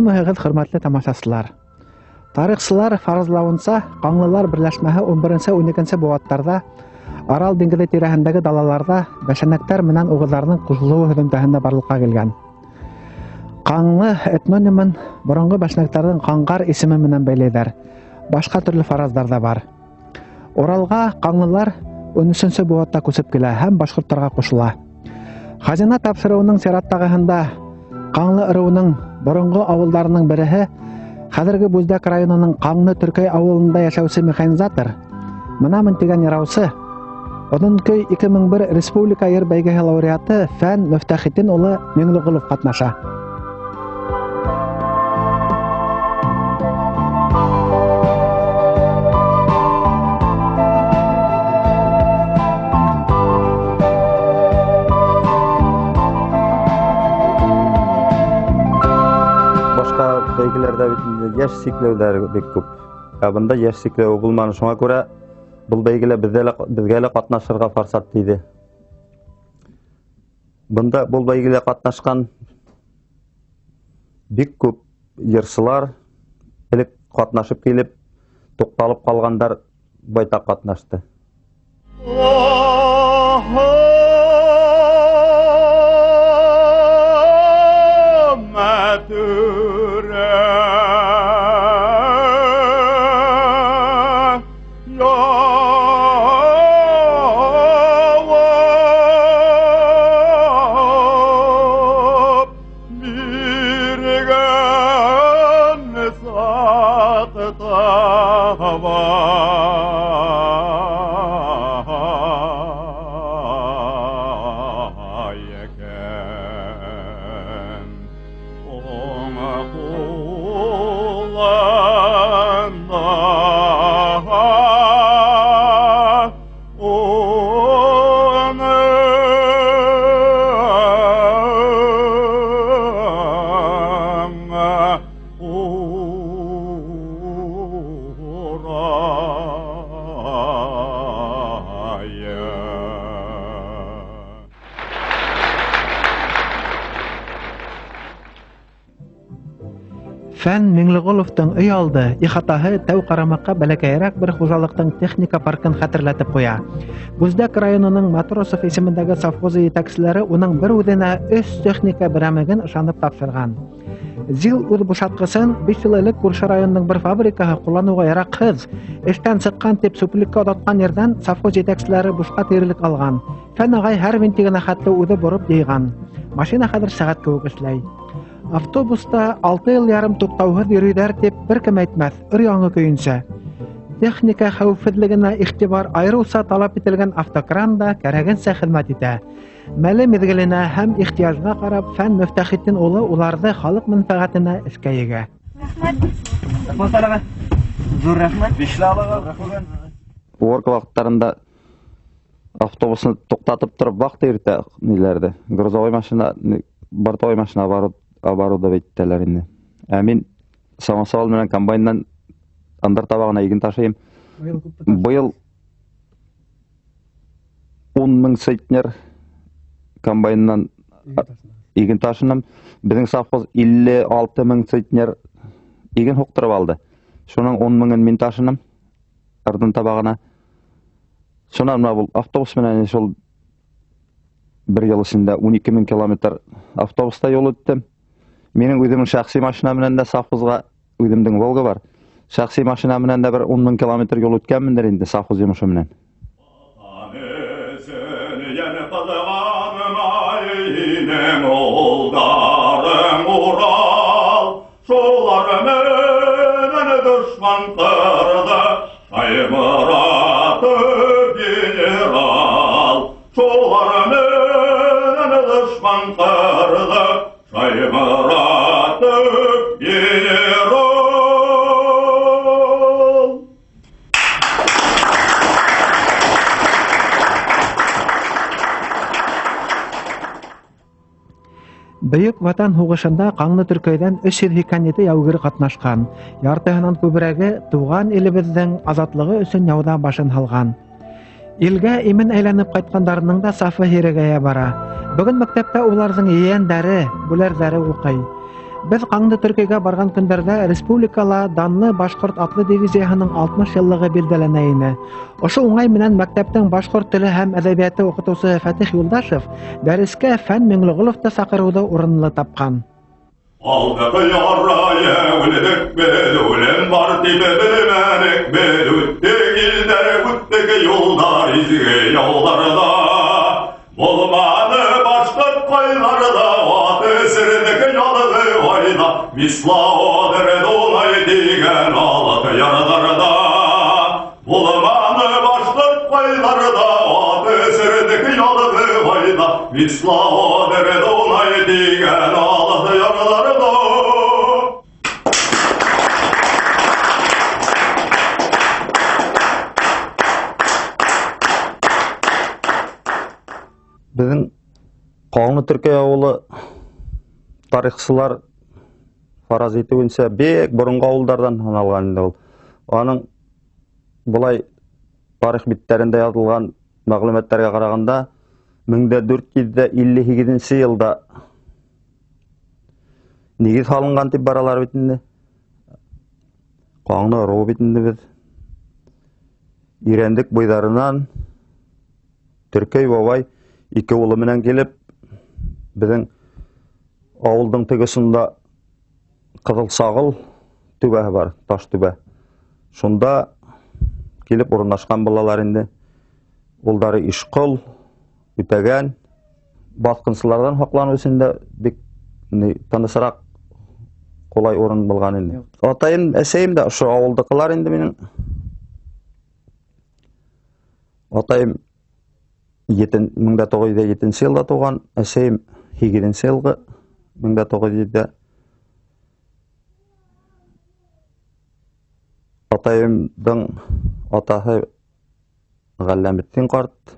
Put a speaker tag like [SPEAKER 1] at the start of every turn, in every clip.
[SPEAKER 1] Һаумыһығыҙ, хөрмәтле тамашасылар. Тарихсылар фаразлауынса, Ҡаңлылар берләшмәһе 11-12 быуаттарҙа Арал диңгеҙе тирәһендәге далаларҙа бәшәнәктәр менән уғыҙҙарҙың ҡушылыуы һөҙөмтәһендә барлыҡҡа килгән. Ҡаңлы этнонимын боронғо бәшәнәктәрҙең ҡаңғар исеме менән бәйләйҙәр. Башҡа төрлө фараздар ҙа бар. Уралға ҡаңлылар 13-нсө быуатта күсеп килә һәм башҡорттарға ҡушыла. Хазина тапшырыуының сираттағыһында Ҡаңлы ырыуының боронғо ауылдарының береһе хәҙерге Бүздәк районының Ҡаңлы Төркәй ауылында йәшәүсе механизатор Мынамын тигән йыраусы, Оҙон көй 2001 республика йыр бәйгеһе лауреаты Фән Мөфтәхетдин улы Миңлеғолов ҡатнаша.
[SPEAKER 2] Башҡа бәйгеләрҙә бит инде йәш сикләүҙәр бик күп. Ә бында йәш сикләүе булманы, шуңа күрә был бәйгелә беҙгә лә ҡатнашырға форсат тейҙе. Бында был бәйгелә ҡатнашҡан бик күп йырсылар элек ҡатнашып килеп туҡталып ҡалғандар байтаҡ ҡатнашты. Фән Миңлеғоловтың өй алды ихатаһы тәү ҡарамаҡҡа бәләкәйерәк бер хужалыҡтың техника паркын хәтерләтеп ҡуя. Бүздәк районының Матросов исемендәге совхозы етәкселәре уның бер үҙенә 3 техника берәмеген ышанып тапшырған. ЗИЛ үҙ бушатҡысын 5 йыл элек күрше районның бер фабрикаһы ҡулланыуға яраҡһыҙ, эштән сыҡҡан тип сүплеккә оҙатҡан ерҙән совхоз етәкселәре бушҡа тирелек алған. Фән ағай һәр винтигенә хәтле үҙе бороп йыйған. Машина хәҙер сәғәт кеүек эшләй. Автобуста 6 йыл ярым туҡтауһыҙ йөрөйҙәр тип бер кем әйтмәҫ, өр-яңы көйөнсә. Техника хәүефһеҙлегенә иғтибар айырыуса талап ителгән автокран да кәрәгенсә хеҙмәт итә. Мәле миҙгеленә һәм ихтыяжға ҡарап Фән Мөфтәхетдин улы уларҙы халыҡ мәнфәғәтенә эшкә егә.
[SPEAKER 3] Рәхмәт. Ҙур рәхмәт.
[SPEAKER 2] Уборка ваҡыттарында автобусны туҡтатып тороп ваҡыт иртә ниләрҙе. Грузовой машина, бортовой машина оборудовать итәләр инде. Ә мин самосвал менән комбайндан ындыр табағына иген ташыйым. Быйыл 10 мең центнер комбайндан иген ташыным. Беҙҙең совхоз 56 мең центнер иген һуҡтырып алды. Шуның 10 меңен мин ташыным ырҙын табағына. Шунан мына был автобус менән шул бер йыл эсендә 12 мең километр автобуста юл үттем. Минең үҙемдең шәхси машина менән дә совхозға, үҙемдең Волга бар. Шәхси машина менән дә бер 10 мең километр юл үткәнмендер инде совхоз йомошо менән.
[SPEAKER 1] Бөйөк Ватан һуғышында Ҡаңлы Төркәйҙән 387 яугир ҡатнашҡан. Яртыһынан күберәге тыуған илебеҙҙең азатлығы өсөн яуҙа башын һалған. Илгә имен әйләнеп ҡайтҡандарының да сафы һирәгәйә бара. Бөгөн мәктәптә уларҙың ейәндәре, бүләрҙәре уҡый. Беҙ Ҡаңлы Төркәйгә барған көндәрҙә республикала данлы башҡорт атлы дивизияһының 60 йыллығы билдәләнә ине. Ошо уңай менән мәктәптең башҡорт теле һәм әҙәбиәте уҡытыусыһы Фәтих Юлдашев дәрескә Фән Миңлеғоловты саҡырыуҙы урынлы тапҡан.
[SPEAKER 4] Алдыҡ ярайы үлдек беҙ, үлем бар тип белмәнек беҙ, үттек илдәр, үттек юлдар, изге яуларҙа. Булманы башҡорт ҡайларҙа, аты серҙек ялғы айҙа, Висла Одер Дунай тигән алыҫ ярҙарҙа. Булманы башҡорт ҡайларҙа, аты серҙек ялғы айҙа, Висла Одер Дунай тигән алыҫ ярҙарҙа.
[SPEAKER 5] Беҙҙең Ҡаңлы Төркәй ауылы тарихсылар фараз итеүенсә бик боронғо ауылдарҙан һаналған инде ул. Аның былай тарих биттәрендә яҙылған мәғлүмәттәргә ҡарағанда 1458 йылда нигеҙ һалынған тип баралар бит инде. Ҡаңлы ырыуы бит инде беҙ. Ирәндек буйҙарынан Төркәй бабай ике улы менән килеп беҙҙең ауылдың теге осонда Ҡыҙыл Сағыл түбәһе бар, таш түбә. Шунда килеп урынлашҡан булалар инде. Улдары Ишҡол, Үтәгән, баҫҡынсыларҙан һаҡланыу өсөн дә бик тынысыраҡ ҡулай урын булған инде. Атайым, әсәйем дә ошо ауылдыҡылар инде минең. Атайым 1907 йылда тыуған, әсәйем 8 йылғы 1900-дә. Атайымдың атаһы Ғәлләметдин ҡарт,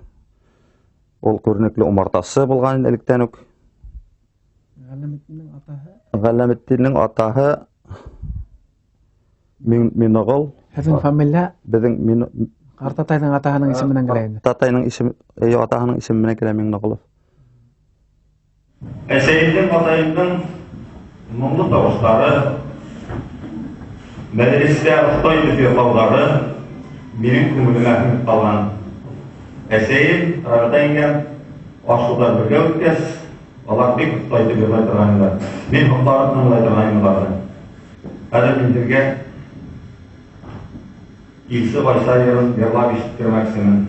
[SPEAKER 5] ул күренекле умартасы булған электән үк.
[SPEAKER 1] Ғәлләметдиндең атаһы?
[SPEAKER 5] Ғәлләметдиндең атаһы Миноғол.
[SPEAKER 1] Һеҙҙең фамилия?
[SPEAKER 5] Беҙҙең
[SPEAKER 1] Ҡартатайҙың атаһының исеме менән килә инде.
[SPEAKER 5] Ҡартатайның исеме, атаһының исеме менән килә Миңлеғолов.
[SPEAKER 6] Әсәйемдең, атайымдың моңло тауыштары, мәҙрәсәдә оҫта итеп йырлауҙары минең күңелемә һеңеп ҡалған. Әсәйем, Рәғиҙә еңгәм аш-һыуҙар бергә үткәс, алар бик оҫта итеп йырлай торғайнылар. Мин һоҡланып тыңлай торғайным уларҙы. Хәҙер мин һеҙгә Илсе Ғайса йырын йырлап ишеттермәксемен.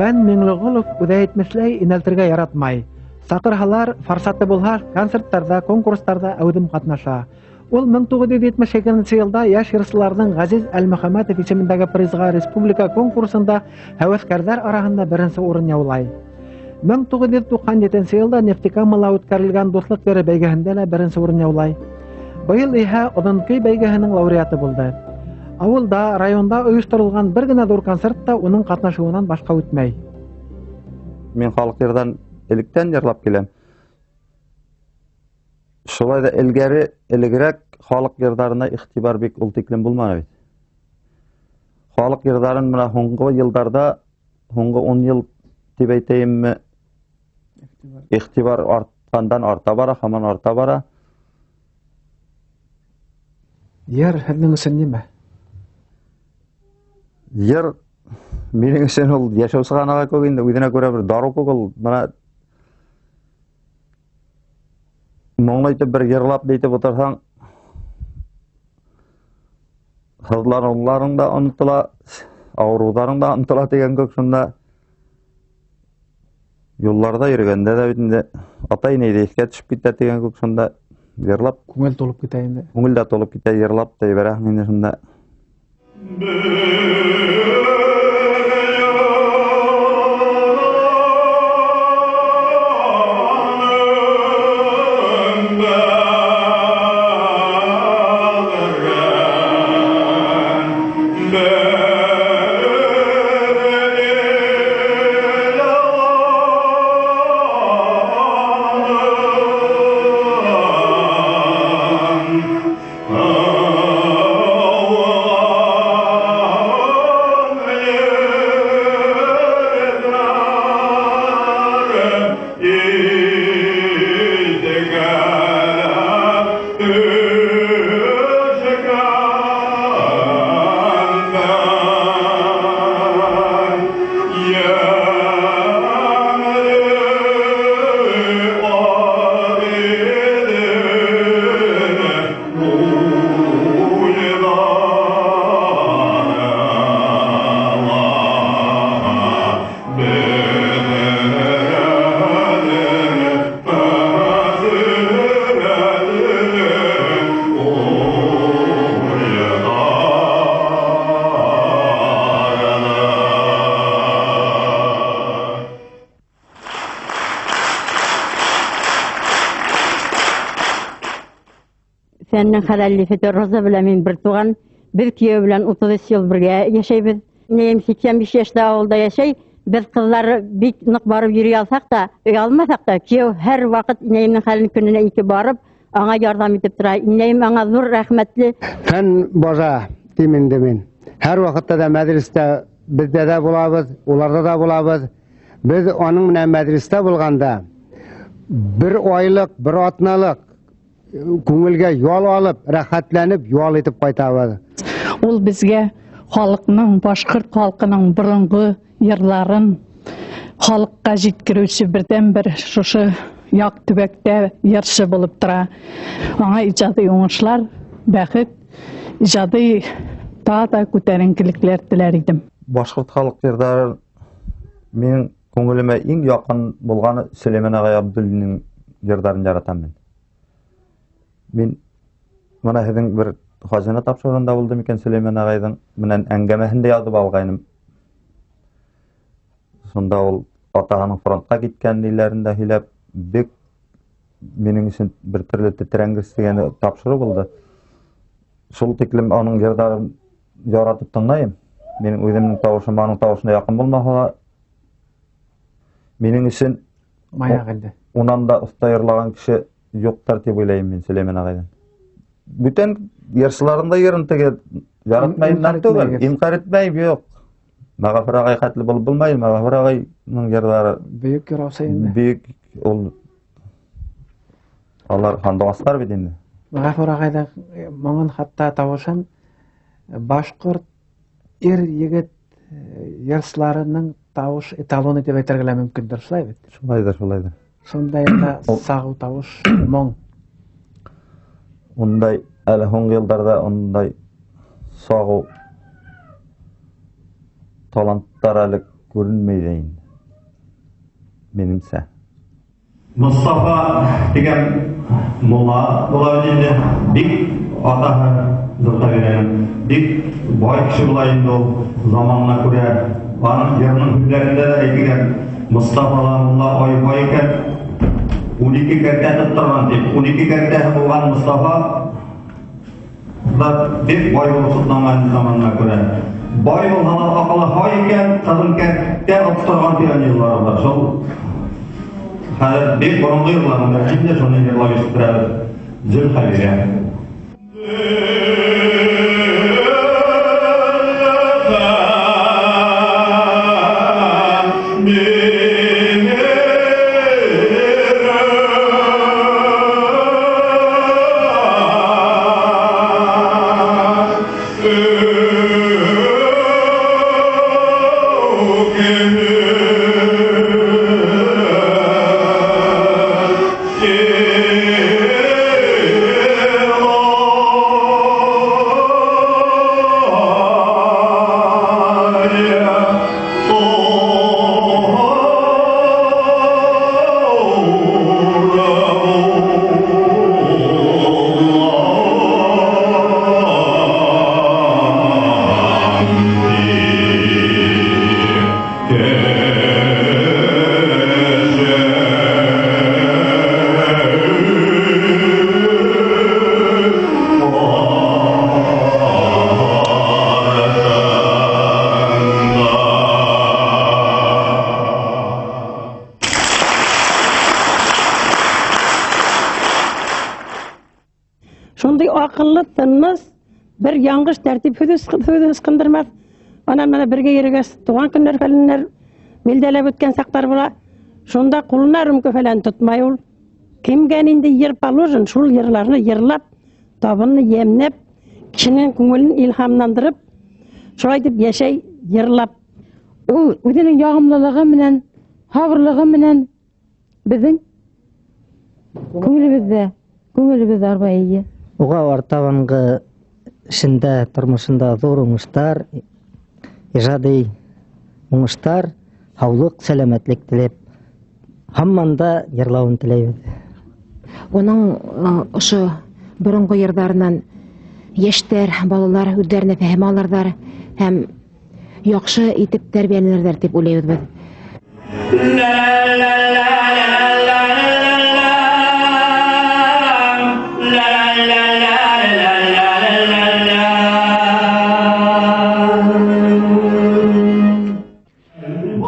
[SPEAKER 2] Фән Миңлеғолов үҙе әйтмешләй инәлтергә яратмай. Саҡырһалар, форсаты булһа, концерттарҙа, конкурстарҙа әүҙем ҡатнаша. Ул 1972 йылда йәш йырсыларҙың Ғәзиз Әлмөхәмәтов исемендәге призға республика конкурсында һәүәҫкәрҙәр араһында беренсе урын яулай. 1997 йылда Нефтекамала үткәрелгән Дуҫлыҡ йыры бәйгеһендә лә беренсе урын яулай. Быйыл иһә Оҙон көй бәйгеһенең лауреаты булды. Ауылда, районда ойошторолған бер генә ҙур концерт та уның ҡатнашыуынан башҡа үтмәй.
[SPEAKER 5] Мин халыҡ йырҙан электән йырлап киләм. Шулай ҙа элгәре, элегерәк халыҡ йырҙарына иғтибар бик ул тиклем булманы бит. Халыҡ йырҙарын мына һуңғы йылдарҙа, һуңғы 10 йыл тип әйтәйемме, иғтибар артҡандан арта бара, һаман арта бара.
[SPEAKER 1] Йыр һеҙҙең өсөн нимә?
[SPEAKER 5] Йыр минең өсөн ул йәшәү сығанағы кеүек инде, үҙенә күрә бер дарыу кеүек ул. Мына моңло итеп бер йырлап итеп ултырһаң, һыҙланыуларың да онотола, ауырыуҙарың да онотола тигән кеүек. Шунда юлларҙа йөрөгәндә ҙә бит инде атай-инәй ҙә иҫкә төшөп китә тигән кеүек. Шунда йырлап
[SPEAKER 1] күңел тулып китә инде.
[SPEAKER 5] Күңел дә тулып китә, йырлап та ебәрәһең инде шунда.
[SPEAKER 7] Фәннең хәләл Роза белән мин бер туған, бер кейәү белән 33 йыл бергә йәшәйбеҙ. Инәйем 85 йәштә ауылда йәшәй. Беҙ ҡыҙҙар бик ныҡ барып йөрөй алһаҡ та, өй алмаҫаҡ та, кейәү һәр ваҡыт инәйемдең хәлен көнөнә ике барып, аңа ярҙам итеп тора. Инәйем аңа ҙур рәхмәтле.
[SPEAKER 8] Фән бажа тим инде мин. Һәр ваҡытта да мәҙрестә беҙҙә дә булабыҙ, уларҙа да булабыҙ. Беҙ уның менән мәҙрестә булғанда бер айлыҡ, бер атналыҡ күңелгә ял алып, рәхәтләнеп ял итеп ҡайтабыҙ.
[SPEAKER 9] Ул беҙгә халыҡның, башҡорт халҡының боронғо йырларын халыҡҡа еткереүсе берҙән-бер шушы яҡ төбәктә йырсы булып тора. Аңа ижади уңышлар, бәхет, ижади тағы да күтәренкелекләр теләр идем.
[SPEAKER 5] Башҡорт халыҡ йырҙары минең күңелемә иң яҡын булғаны Сөләймән ағай Абдуллиның йырҙарын яратам мин. Мин мына һеҙҙең бер хазина тапшырыуында булдым икән, Сөләймән ағайҙың менән әңгәмәһен дә яҙып алғайным. Шунда ул атаһының фронтҡа киткән ниләрен дә һөйләп, бик минең өсөн бер төрлө тетрәнгес тигән тапшырыу булды. Шул тиклем уның йырҙарын яратып тыңлайым. Минең үҙемдең тауышым уның тауышына яҡын булмаһа ла, минең өсөн
[SPEAKER 1] маяҡ инде.
[SPEAKER 5] Унан да оҫта йырлаған кеше юҡтыр тип уйлайым мин Сөләймән ағайҙан. Бүтән йырсыларҙың да йырын теге яратмайымдан түгел, инҡар итмәйем, юҡ. Мәғәфүр ағай хәтле булып булмай, Мәғәфүр ағайҙың йырҙары
[SPEAKER 1] бөйөк йыраусы инде.
[SPEAKER 5] Бөйөк ул, алар һандуғастар бит инде.
[SPEAKER 1] Мәғәфүр ағайҙың моңон, хатта тауышын башҡорт ир егет йырсыларының тауыш эталоны тип әйтергә лә мөмкиндер, шулай бит?
[SPEAKER 5] Шулайҙыр, шулайҙыр.
[SPEAKER 1] Шундай ҙа сағыу тауыш, моң.
[SPEAKER 5] Ундай әле һуңғы йылдарҙа ундай сағыу таланттар әле Күренмәй ҙә инде, минеңсә.
[SPEAKER 6] Мостафа тигән мулла була инде, бик атаһы Зөлхәбирәнең бик бай кеше була инде ул заманына күрә. Аның йырының һүҙҙәрендә лә әйтелгән: Мостафа ла мулла ай бай икән, 12 кәртә тоттырған тип. 12 кәртәһе булған Мостафа да бик бай булып шутланған заманына күрә. Бай булһа ла аҡылы һай икән, ҡыҙын кәртә оттырған тигән йырлары бар. Шул хәҙер бик боронғо йырларында инде шуны йырлап ишеттерәбеҙ. Зөлхәбирә.
[SPEAKER 7] Шундай аҡыллы, тыныс, бер яңғыш тәртип һүҙе ысҡындырмаҫ. Анан менән бергә йөрөгәс, туған көннәр фәләннәр билдәләп үткән саҡтар була. Шунда ҡулына рюмка фәлән тотмай ул. Кемгә ниндәй йыр положен, шул йырларны йырлап, табынны йәмләп, кешенең күңелен илһамландырып, шулай итеп йәшәй, йырлап.
[SPEAKER 10] Ул үҙенең яғымлылығы менән, һабырлығы менән беҙҙең күңелебеҙҙә арба эйе.
[SPEAKER 11] Уға артабанғы эшендә, тормошонда ҙур уңыштар, ижади уңыштар, һаулыҡ, сәләмәтлек теләп, һаман да йырлауын теләйбеҙ.
[SPEAKER 12] Уның ошо боронғо йырҙарынан йәштәр, балалар үҙҙәренә фәһем алырҙар һәм яҡшы итеп тәрбиәләнерҙәр тип уйлайбыҙ беҙ.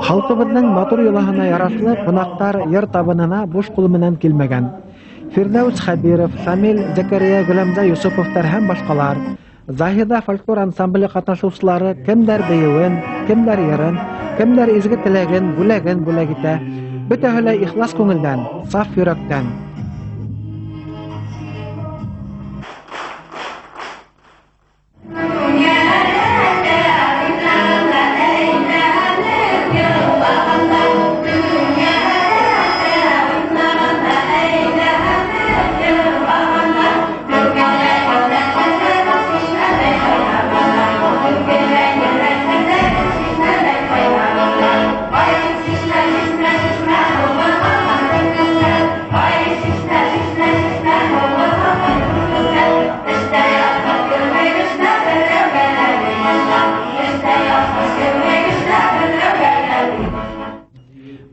[SPEAKER 1] Халҡыбыҙҙың матур йолаһына ярашлы ҡунаҡтар йыр табынына буш ҡул менән килмәгән. Фирҙәүс Хәбиров, Шамил Зәкәрия, Гөләмзә Юсуповтар һәм башҡалар Заһиҙа фольклор ансамбле ҡатнашыусылары кемдәр бейеүен, кемдәр йырын, кемдәр изге теләген, бүләген бүләк итә. Бөтәһе лә ихлас күңелдән, саф йөрәктән.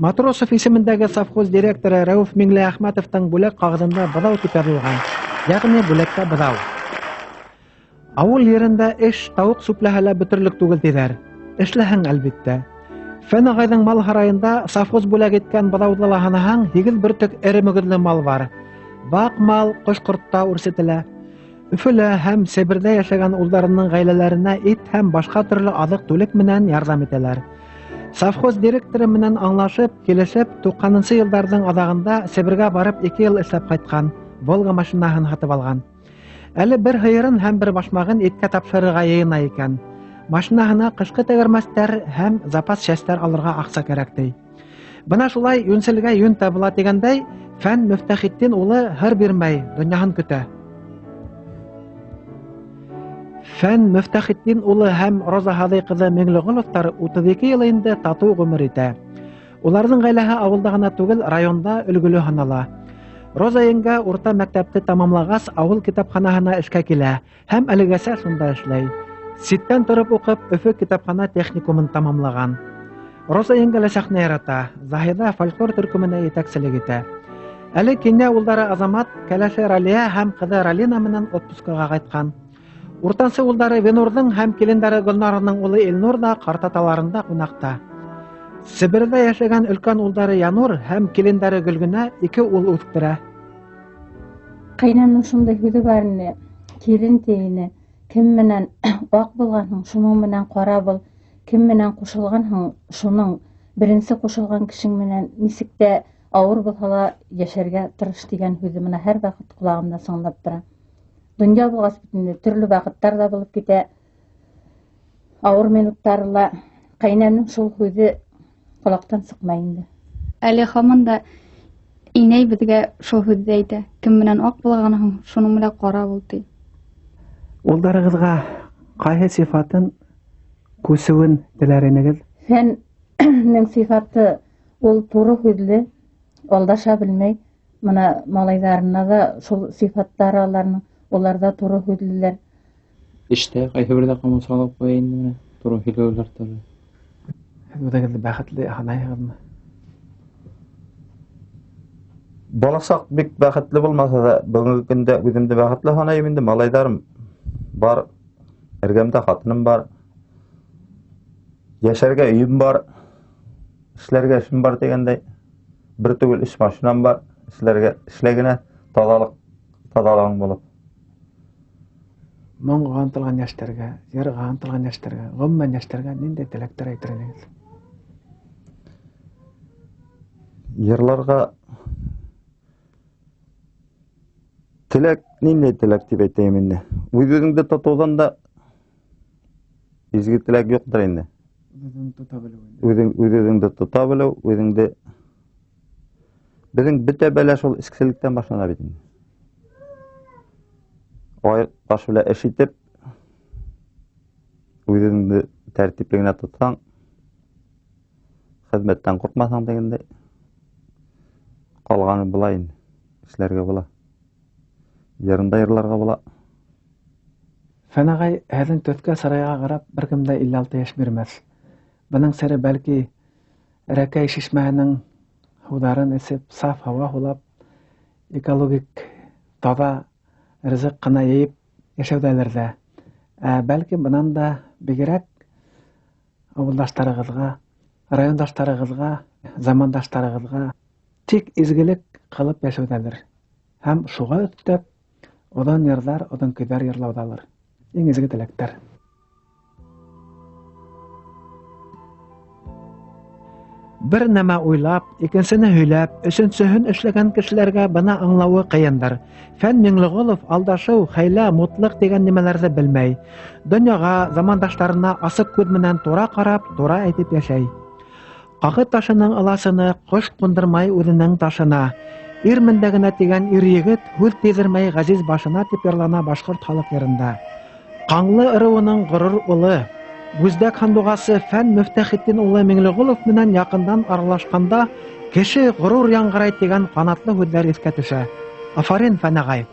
[SPEAKER 1] Матросов исемендәге совхоз директоры Рәүф Миңлеәхмәтовтың бүләк ҡағыҙында быҙау тип яҙылған, йәғни бүләккә быҙау. Ауыл ерендә эш тауыҡ сүпләһә лә бөтөрлөк түгел тиҙәр. Эшләһәң, әлбиттә. Фән ағайҙың мал һарайында совхоз бүләк иткән быҙауҙы ла һанаһаң, 8 бөртөк эре мөгөҙлө мал бар. Ваҡ мал ҡош-ҡортта үрсетелә. Өфөлә һәм Себерҙә йәшәгән улдарының ғаиләләренә ит һәм башҡа төрлө аҙыҡ-түлек менән ярҙам итәләр. Совхоз директоры менән аңлашып, килешеп, 90-нсы йылдарҙың аҙағында Себергә барып 2 йыл эшләп ҡайтҡан, Волга машинаһын һатып алған. Әле бер һыйырын һәм бер башмағын иткә тапшырырға йыйына икән. Машинаһына ҡышҡы тәгәрмәстәр һәм запас частьтәр алырға аҡса кәрәк ти. Бына шулай йүнселгә йүн табыла тигәндәй, Фән Мөфтәхетдин улы һыр бирмәй, донъяһын көтә. Фән Мөфтәхетдин улы һәм Роза Һаҙый ҡыҙы Миңлеғоловтар 32 йыл инде татыу ғүмер итә. Уларҙың ғаиләһе ауылда ғына түгел, районда өлгөлө һанала. Роза еңгә урта мәктәпте тамамлағас, ауыл китапханаһына эшкә килә һәм әлегәсә шунда эшләй. Ситтән тороп уҡып, Өфө китапхана техникумын тамамлаған. Роза еңгә лә сәхнә ярата, Заһиҙа фольклор төркөмөнә етәкселек итә. Әле кинйә улдары Азамат, кәләше Ралия һәм ҡыҙы Ралина менән отпускаға ҡайтҡан. Уртансы улдары Венурҙың һәм килендәре Гөлнараның улы Илнур ҙа ҡартаталарында ҡунаҡта. Себерҙә йәшәгән өлкән улдары Янур һәм килендәре Гөлгөнә ике ул үҫтерә.
[SPEAKER 10] Ҡәйнәмдең шундай һүҙе бар ине, килен тейене, кем менән аҡ булғанһың, шуның менән ҡара бул, кем менән ҡушылғанһың, шуның беренсе ҡушылған кешең менән нисек тә ауыр булһа ла йәшәргә тырыш тигән һүҙе мына һәр ваҡыт ҡолағымда сыңлап тора. Донъя булғас бит инде төрлө ваҡыттар ҙа булып китә, ауыр минуттар ла. Ҡәйнәмдең шул һүҙе ҡолаҡтан сыҡмай инде.
[SPEAKER 13] Әле һаман да инәй беҙгә шул һүҙҙе әйтә: кем менән аҡ булғанһың, шуның менән ҡара бул, ти.
[SPEAKER 1] Улдарығыҙға ҡайһы сифатын күсеүен теләр инегеҙ?
[SPEAKER 10] Фәннең сифаты ул туры һүҙле, алдаша белмәй. Мына малайҙарына ҙа шул сифаттары аларның, улар ҙа туры һүҙлеләр.
[SPEAKER 14] Эштә ҡайһы берҙә ҡамасаулап ҡуя инде менә, туры һөйләүләр туры.
[SPEAKER 1] Һеҙ үҙегеҙҙе бәхетле һанайһығыҙмы?
[SPEAKER 5] Баласаҡ бик бәхетле булмаһа ла, бөгөнгө көндә үҙемде бәхетле һанайым инде. Малайҙарым бар, эргәмдә ҡатыным бар, йәшәргә өйөм бар, эшләргә эшем бар тигәндәй, бер түгел өс машинам бар, эшләргә эшләй генә, таҙалығың булып.
[SPEAKER 1] Моңға ынтылған йәштәргә, йырға ынтылған йәштәргә, ғөмүмән йәштәргә ниндәй теләктәр әйтер инегеҙ?
[SPEAKER 5] Йырларға теләк, ниндәй теләк тип әйтәйем инде? Үҙ-үҙеңде тотоуҙан да изге теләк юҡтыр инде.
[SPEAKER 1] Үҙ-үҙеңде тота белеү инде.
[SPEAKER 5] Үҙ-үҙеңде тота белеү, үҙеңде. Беҙҙең бөтә бәлә шул эскселектән башлана бит инде. Ай баш белән эш итеп, үҙеңде тәртипле генә тотһаң, хеҙмәттән ҡурҡмаһаң тигәндәй, ҡалғаны була инде, эшләргә була. Йырында йырларға була.
[SPEAKER 1] Фән ағай, һеҙҙең төҫкә сарайға ҡарап бер кем дә 56 йәш бирмәҫ. Бының сере бәлки Рәкәй шишмәһенең һыуҙарын эсеп, саф һауа һулап, экологик таҙа ризыҡ ҡына йыйып йәшәүҙәлер ҙә. Ә бәлки бынан да бигерәк ауылдаштарығыҙға, райондаштарығыҙға, замандаштарығыҙға тик изгелек ҡылып йәшәүҙәлер. Һәм шуға өҫтәп оҙон йырҙар, оҙон көйҙәр йырлауҙалыр. Иң изге теләктәр. Бер нәмә уйлап, икенсене һөйләп, өсөнсөһөн эшләгән кешеләргә бына аңлауы ҡыйындыр. Фән Миңлеғолов алдашыу, хәйлә, мутлыҡ тигән нимәләрҙе белмәй. Донъяға, замандаштарына асыҡ күҙ менән тура ҡарап, тура әйтеп йәшәй. Ҡағы ташының ыласыны ҡош ҡундырмай үҙенең ташына. Ир мендәгенә тигән ир егет һүҙ тейҙермәй ғәзиз башына тип йырлана башҡорт халыҡ йырында. Ҡаңлы ырыуының ғорур улы, Бүздәк һандуғасы Фән Мөфтәхетдин улы Миңлеғолов менән яҡындан аралашҡанда кеше ғорур яңғырай тигән ҡанатлы һүҙҙәр иҫкә төшә. Афарин, Фән ағай!